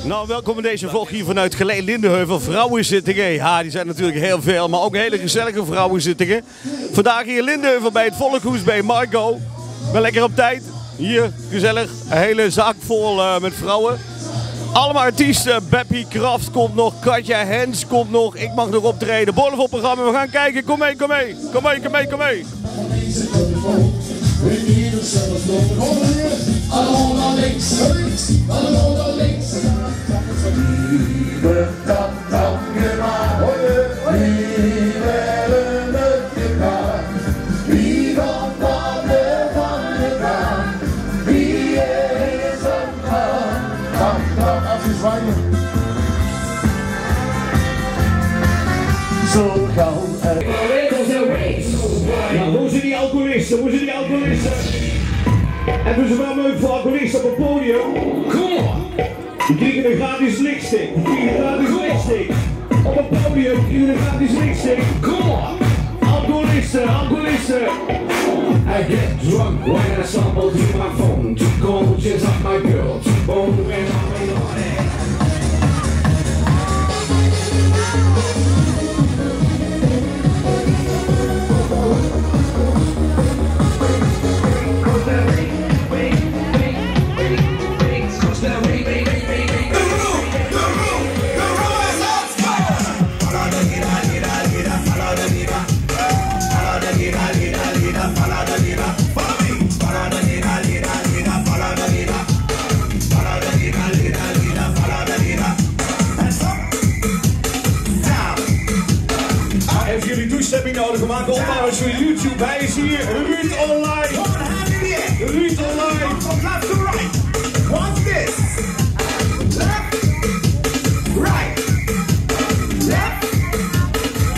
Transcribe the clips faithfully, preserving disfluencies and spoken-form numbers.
Nou, welkom in deze vlog hier vanuit Galeij Lindeheuvel. Vrouwenzittinge, ja, die zijn natuurlijk heel veel, maar ook hele gezellige vrouwenzittinge. Vandaag hier in Lindeheuvel bij het Volkhoes bij Marco. Ben lekker op tijd. Hier, gezellig. Een hele zaak vol eh, met vrouwen. Allemaal artiesten. Beppie Kraft komt nog. Katja Hens komt nog. Ik mag nog optreden. Bovenop programma. We gaan kijken. Kom mee, kom mee. Kom mee, kom mee, kom mee. Allemaal naar links, links, allemaal naar links. Viva Tatankema, viva Tatankema, viva Tatankema, viva Tatankema. Mag ik nog even zwaaien? Zo gauw. Ja, wo zien die alcoholisten? Wo zien die alcoholisten? En dus wel leuk voor alcoholisten op het podium. Kom op! Die kriegen een gratis lichtstick. Die kriegen een gratis lichtstick. Op het podium kriegen een gratis lichtstick. Kom op! Alcoholisten, alcoholisten. I get drunk when I stumble through my phone. Two cold just like my girl. Two bone when I'm in on it. Even jullie toestemming nodig. We maken opnames voor YouTube. Hij is hier. Ruud Online. Ruud Online. From left to right. Watch this. Left, right, left,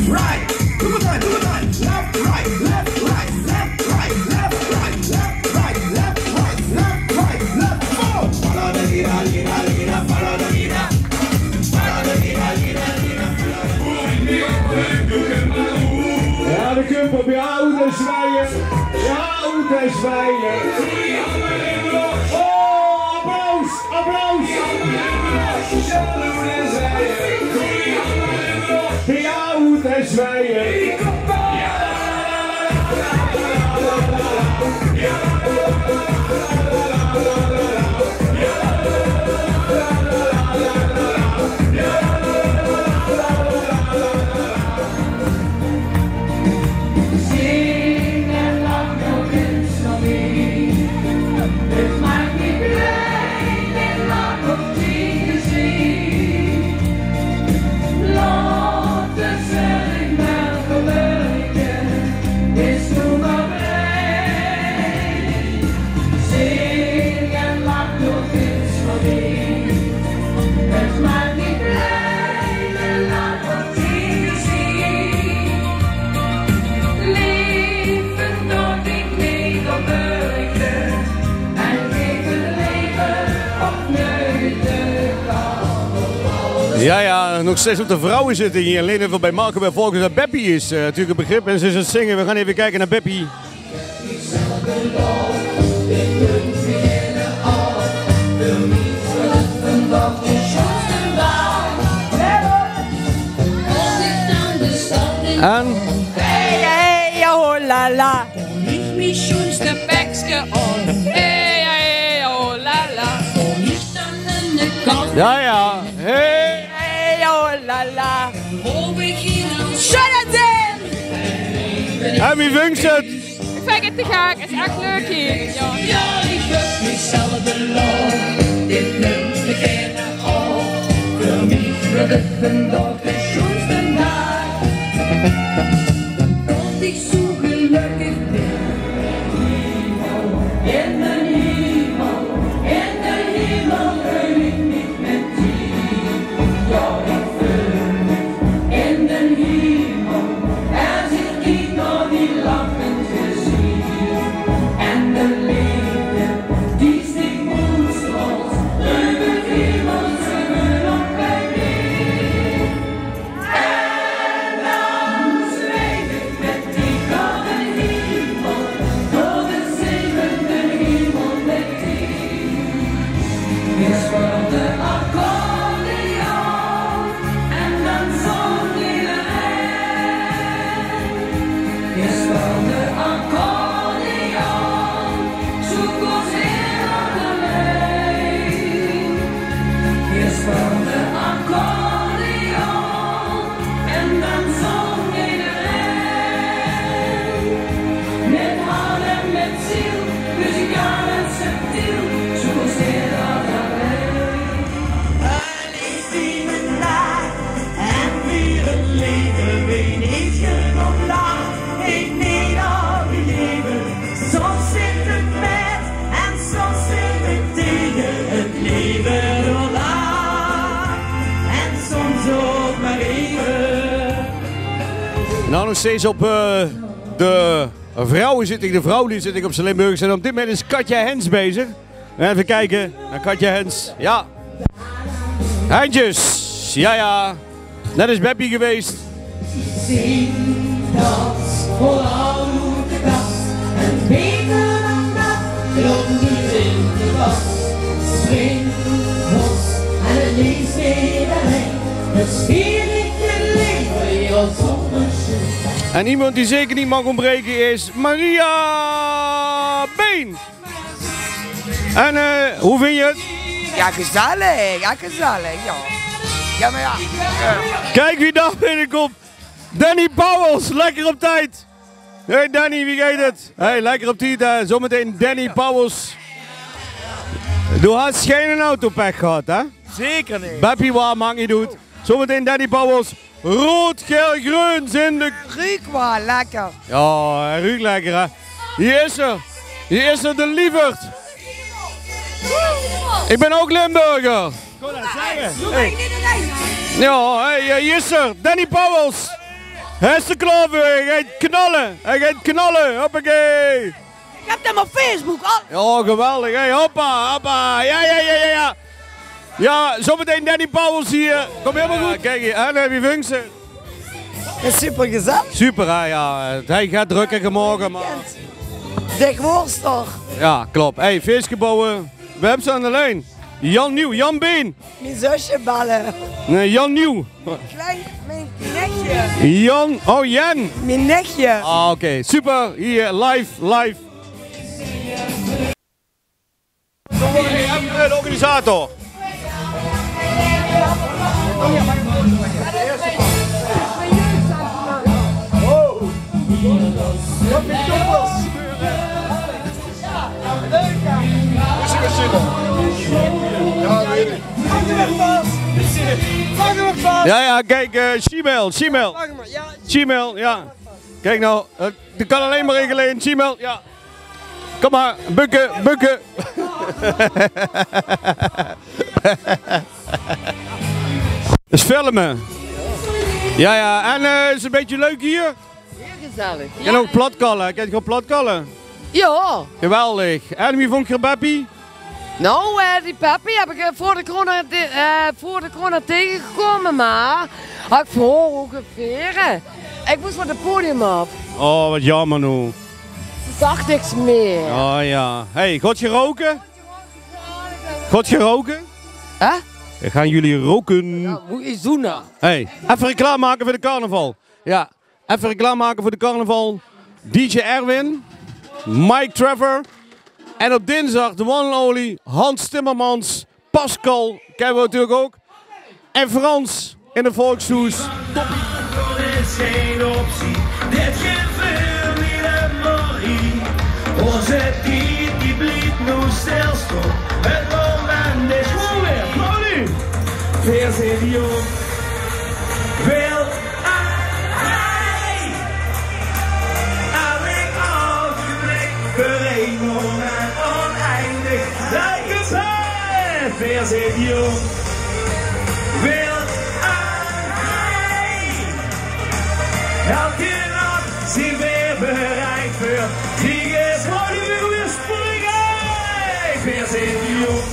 right. Two more time, two more time. Left, right, left, right, left, right, left, right, left, right, left, right, left, right, left. Come on. Follow the leader, leader, leader. Follow the leader. Follow the leader, leader, leader. Ja, de kump op, ja, oet en zwaaien. Ja, oet en zwaaien. Oh, applaus, applaus. Ja, oet en zwaaien. Zing en lach nog eens nog mee. Het maakt niet blij en lach op tegen zee. Laat de zon maar gebruiken, is toen maar blij. Zing en lach nog eens nog mee. Het maakt niet blij en lach op tegen zee. Leven door die negelwolken en geef het leven opnieuw de kans. Ja, ja, nog steeds op de vrouwenzitting hier in Lindeheuvel bij Marco bij Volkhoes. Beppie is eh, natuurlijk een begrip en ze is aan het zingen. We gaan even kijken naar Beppie. En? Hey, hey, oh la la. Niet mijn schoonste pekske om. Hey, hey, oh la la. Ja, ja. Hey. Hey, oh la la. Shut it down. En wie vindt ze het? Ik vind het te gek, is echt leuk hier. Ja. Ja, ich höb mich selwer verlore, dit nimmt mich keiner auf. Für mich wird es vandaag de schoonste daag. Dat ich zo gelökkig bin. In de hemel, in de hemel, in de hemel, mit dir. Ja, ich fühl mich in de hemel, es ich kiek nao die lachend gezicht. En de leefde, die zich oetstraolt, euver hemelse vleugels bie mich. En dan zweef ich mit dich door de hemel, door de zevende hemel mit dich. Mir speelt de akkoord. Nou, nog steeds op, eh, de vrouwen zit ik, de vrouwlied zit ik op zijn Limburgs. En op dit moment is Katja Hens bezig. Even kijken naar Katja Hens. Ja. Hendjes. Ja, ja. Net is Beppie geweest. Zing dat voor oude kast. En beter dan dat klopt niet in de bas. Spring los en het leeft weer alleen. Het spirit in leven, je zonder. En iemand die zeker niet mag ontbreken is Maria Been. En, eh, hoe vind je het? Ja, gezellig. Ja, gezellig, ja. Ja, maar ja. Kijk wie daar binnenkomt. Danny Powels, lekker op tijd. Hey Danny, wie gaat het? Hey, lekker op tijd, hè. Zometeen Danny Powels. Du hast geen autopech gehad, hè? Zeker niet. Beppie, waar maak je doet? Zometeen Danny Powels. Rood, geel, greun zin de... Ruuk waal lekker. Ja, hij ruukt lekker, hè. Hier is er. Hier is er, de lieverd. Ik ben ook Limburger. Hey. Ja, hey, eh, hier is er. Danny Powels. Hij is er klaar voor. Hij gaat knallen. Hij gaat knallen. Hoppakee. Ik heb hem op Facebook al. Ja, geweldig. Hey, hoppa, hoppa. Ja, ja, ja, ja, ja. Ja, zometeen Danny Powels hier. Komt helemaal goed. Kijk hier, en, eh, wie vindt ze? Is super gezellig. Super, hè, ja. Het, hij gaat drukker gemaakt, maar... Dik worst, toch? Ja, klopt. Hey, feestje bouwen. We hebben ze aan de lijn. Jan Nieuw, Jan Been. Mijn zusje bellen. Nee, Jan Nieuw. Klein, mijn nichtje. Jan, oh, Jan. Mijn nichtje. Ah, oké. Super. Hier, live, live. De organisator. Ja, ja, kijk, eh, Gmail, Gmail. Gmail, ja. Kijk nou, eh, die kan alleen maar regelen in Gmail, ja. Kom maar, bukken, bukken. Is filmen. Ja, ja. En, eh, is het een beetje leuk hier? Heel gezellig. En ook platkallen. Kan je gewoon platkallen? Ja. Geweldig. En wie vond je Beppie? Nou, eh, die Beppie heb ik, eh, voor de corona, eh, voor de corona tegengekomen, maar had ik voor hoge veren. Ik moest van het podium af. Oh, wat jammer nou. Ze zag niks meer. Oh ja. Hey, god geroken? God geroken? Hè? Gaan jullie roken? Ja, moet je zoenen. Hey, even reclame maken voor de carnaval. Ja, even reclame maken voor de carnaval. D J Erwin, Mike Trevor en op dinsdag de one and only Hans Timmermans, Pascal, kennen we natuurlijk ook. En Frans in de Volkshoes. Dit is geen optie, dit geeft veel meer herrie. Onze tied die blieft nu stilstaan. Het moment is nu weer, Claudie. Veer zeen jong. Wil hij. Elk ogenblik, voor een moment oneindig. Dank u wel. Veer zeen jong. Wil hij. Elke nacht zien veer bereid voor. Die is voor de springen. Veer zeen jong.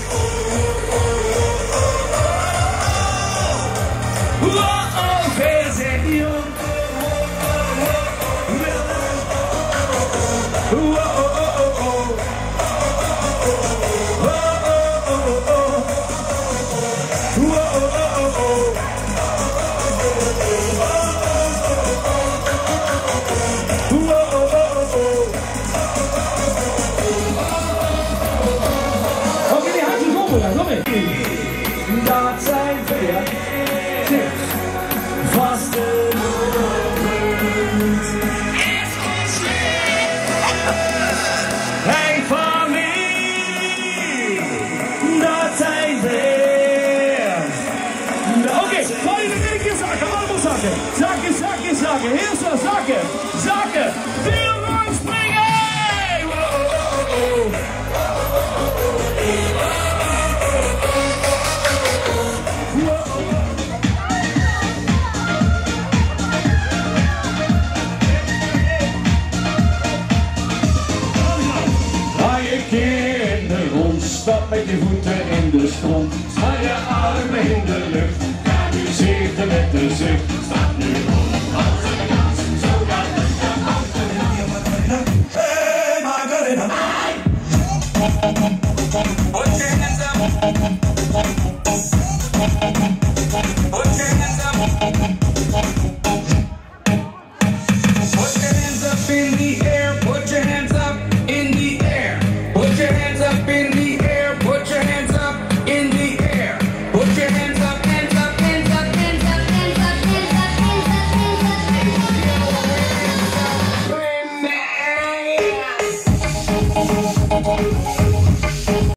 Wow, veer zeen jong. Oké, die handjes omhoog, kom maar. Dat zijn veer. Vastelaovend. Hey, familie. Dat zijn veer. Oké, familie, nog een keer zakken. Allemaal zakken. Zakken, zakken, zakken. Heel snel zakken. Zwaai je arme in de lucht, ja, nu zeet er met de zucht. Staat nu rond als een gans, zo gaat het de hand in de hand. Hey, Macarena.